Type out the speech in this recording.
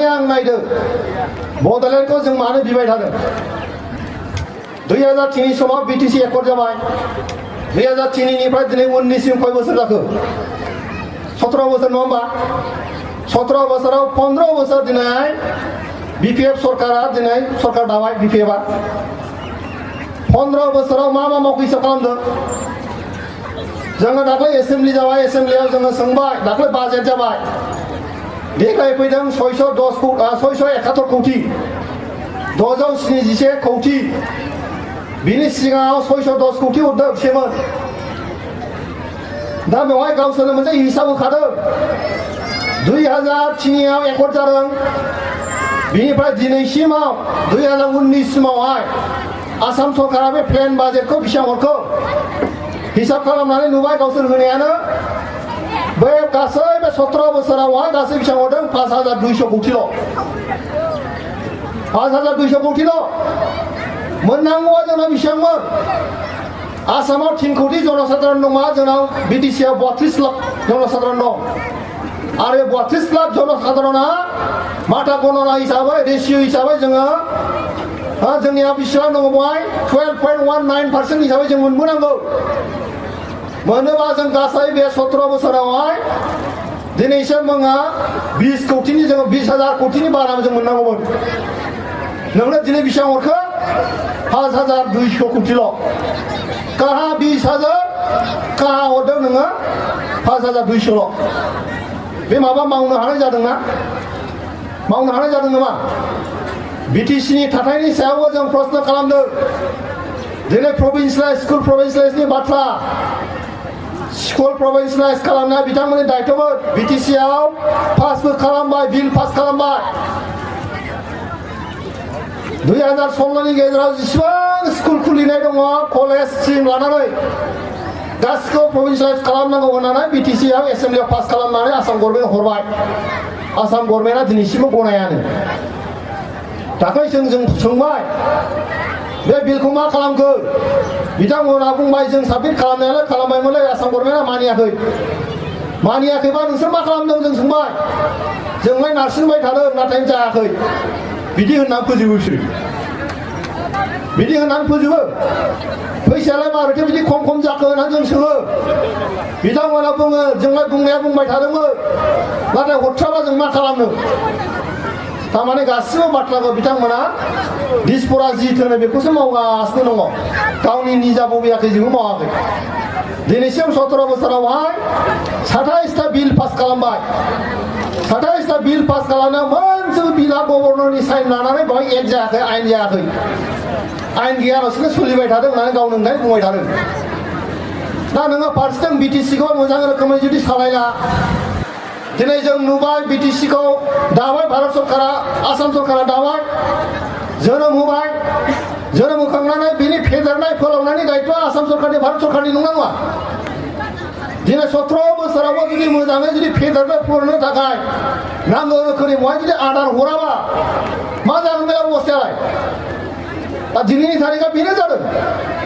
आं नायदों बड'लेण्डखौ जों मानो बिबाय थादों 2003 समाव बिटिसि एकर्ड जाबाय 2003 निफ्राय दिनै 19सिम कय बोसोर जाखो 17 बोसोर नङा होमबा 17 बोसोराव 15 बोसोर दिनै बिपिएफ सरकारा दिनै सरकार दाबाय बिपिएफआ 15 बोसोराव मा मावखो हिसाब खालामदों जोङो दाख्लै एसेम्बलि जाबाय एसेम्बलियाव जोङो सोंबाय दाख्लै बाजेट जाबाय देग्लाय फैदों 671 कौटि 671 कौटि बिनि सिगाङाव 610 कौटि हरदोंमोन दा बेवहाय गावसोरनो मोनसे हिसाब होखादों 2003 आव एकर्ड जादों बिनिफ्राय दिनैसिमाव 2019 सिमावहाय आसाम सरकारा बे प्लेन बाजेटखौ बेसेबां हरखो हिसाब खालामनानै नुबाय गावसोर होनायानो बे गासै बे 17 बोसोरावहाय गासै बेसेबां हरदों 5200 कौटिल' 5200 कौटिल' मोननांगौआ जोंनाव बेसेबांमोन आसामाव 3 कौटि जनसाधारण दङ जोंनाव बिटिसिआव 32 लाख जनसाधारण दं आरो 32 लाख जनसाधारणा माथा गणना हिसाबै रेशियो हिसाबै जोङो जोंनिया बेसेबां दङ बेवहाय 12.19% हिसाबै जों मोनबोनांगौ मोनोबा जों गासै बे 17 बोसोरावहाय दिनैसिम जोंहा 20 कौटिनि जोङो 20,000 कौटिनि बारा जों मोननांगौमोन नोंनो दिनै बेसेबां हरखो 5200 कौटिल' काहा 20,000 काहा हरदों नोङो 5200ल' बे माबा मावनो हानाय जादोंना मावनो हानाय जादों नामा बिटिसिनि थाथायनि सायावबो जों प्रश्न खालामदों दिनै प्रभिन्सियेलाइज स्कुल प्रभिन्सियेलाइजनि बाथ्रा स्कुल प्रभिन्सियेलाइज खालामनाया बिथांमोननि दायथ'मोन बिटिसिआव पासबो खालामबाय बिल पास खालामबाय 2016 नि गेजेराव जेसेबां स्कुल खुलिनाय दङ कलेज स्ट्रिम लानानै गासिखौ प्रभिन्सियेलाइज खालामनांगौ होननानै बिटिसिआव एसेम्बलियाव पास खालामनानै आसाम गभर्नमेन्ट हरबाय आसाम गभर्नमेन्टआ दिनैसिमबो गनायानो दाख्लै जों सोंबाय बे बिलखौ मा खालामखो बिथांमोना बुंबाय जों साबमिट खालामनायालाय खालामबायमोनलै आसाम गभर्नमेन्टआ मानियाखैबा नोंसोर मा खालामदों जों सोंबाय जोंलाय नारसिनबाय थादों नाथाय जायाखै बिदि होननानै फोजोबो बिसोर बिदि होननानै फोजोबो फैसायालाय माबोरैथो बिदि खम जाखो होननानै जों सोङो बिथांमोना बुङो जोंलाय बुंनाया बुंबाय थादोंमोन नाथाय हरथ्राबा जों मा खालामनो थारमाने गासिबो बाथ्राखौ बिथांमोना दिसपरा जि होनो बेखौसो मावगासिनो दङ गावनि निजा बबेयाखै जेबो मावाखै दिनैसिम 17 बोसोरावहाय 27टा बिल पास खालामबाय 27टा बिल पास खालामनायाव मोनसेबो बिलआ गभर्नरनि साइन लानानै बेवहाय एड जायाखै आइन जायाखै आइन गैयालासिनो सोलिबाय थादों होननानै गावनो बुंबाय थादों दा नोङो फारसेथिं बिटिसिखौ मोजां रोखोमै जुदि सालायला दिनै जों नुबाय बिटिसिखौ दाबाय भारत सरकारा आसाम सरकारा दाबाय जोनोम होबाय जोनोम होखांनानै बिनि फेदेरनाय फोलावनायनि दायित्वआ आसाम सरकारनि भारत सरकारनि नङा दिनै 17 बोसोरावबो जुदि मोजाङै जुदि फेदेरनो फोलावनो थाखाय नांगौ रोखोमनि बहाय जुदि आदार हराबा मा जागोन बे अबस्थायालाय दा दिनैनि थारिखआ बेनो जादों